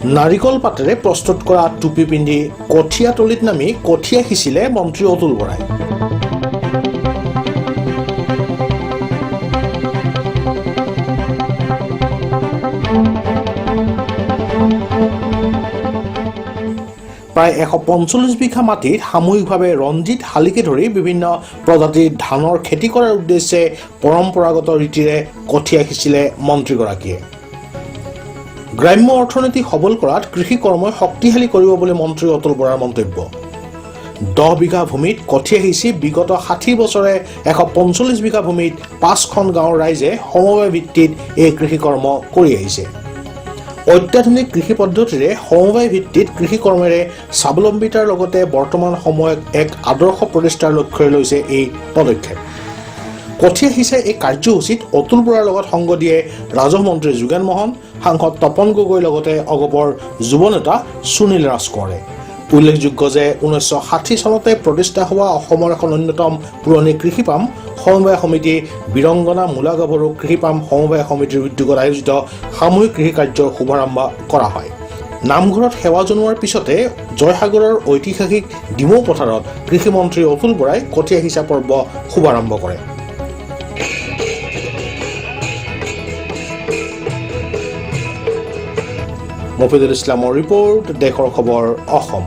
নাৰিকল পাতেৰে প্ৰস্তুত কৰা টুপি পিন্ধি কঠীয়াতলিত নামি কঠীয়া সিঁচিলে মন্ত্ৰী অতুল বৰাই। প্ৰায় 145 বিঘা মাটিত সামূহিকভাৱে ৰঞ্জিত শালিকে ধৰি বিভিন্ন প্ৰজাতিৰ ধানৰ খেতি কৰাৰ উদ্দেশ্যে পৰম্পৰাগত ৰীতিৰে কঠীয়া সিঁচিলে মন্ত্ৰীগৰাকীয়ে। গ্ৰাম্য অৰ্থনীতি সবল কৰাত কৃষি কৰ্মই শক্তিশালী কৰিব বুলি মন্ত্ৰী অতুল বৰাৰ মন্তব্য। 10 বিঘা ভূমিত কঠীয়া সিঁচি বিগত 60 বছৰে 145 বিঘা ভূমিত 5খন গাঁৱৰ ৰাইজে সমবায় ভিত্তিত এই কৃষিকৰ্ম কৰি আহিছে। অত্যাধুনিক কৃষি পদ্ধতিৰে সমবায় ভিত্তিত কৃষিকৰ্মেৰে স্বাৱলম্বিতাৰ লগতে বৰ্তমান সময়ত এক আদৰ্শ প্ৰতিষ্ঠাৰ লক্ষ্যৰে লৈছে এই পদক্ষেপ। কঠীয়া সিঁচা এই কাৰ্যসূচীত অতুল বৰাৰ লগত সংগ দিয়ে ৰাজহ মন্ত্ৰী যোগেন মহন, সাংসদ তপন গগৈৰ লগতে অগপৰ যুৱ নেতা সুনীল ৰাজকোঁৱৰে। উল্লেখযোগ্য যে 1960 চনতে প্ৰতিষ্ঠা হোৱা অসমৰ এখন অন্যতম পুৰণি কৃষিপাম সমবায় সমিতি বীৰংগনা মূলাগাভৰু কৃষিপাম সমবায় সমিতিৰ উদ্যোগত আয়োজিত সামূহিক কৃষিকাৰ্যৰ শুভাৰম্ভ কৰা হয়। নামঘৰত সেৱা জনোৱাৰ পিছতে জয়সাগৰৰ ঐতিহাসিক ডিমৌ পথাৰত কৃষিমন্ত্ৰী অতুল বৰাই কঠীয়া সিঁচা পৰ্ব শুভাৰম্ভ কৰে। মফিদুল ইছলামৰ ৰিপৰ্ট, দেশৰ খবৰ, অসম।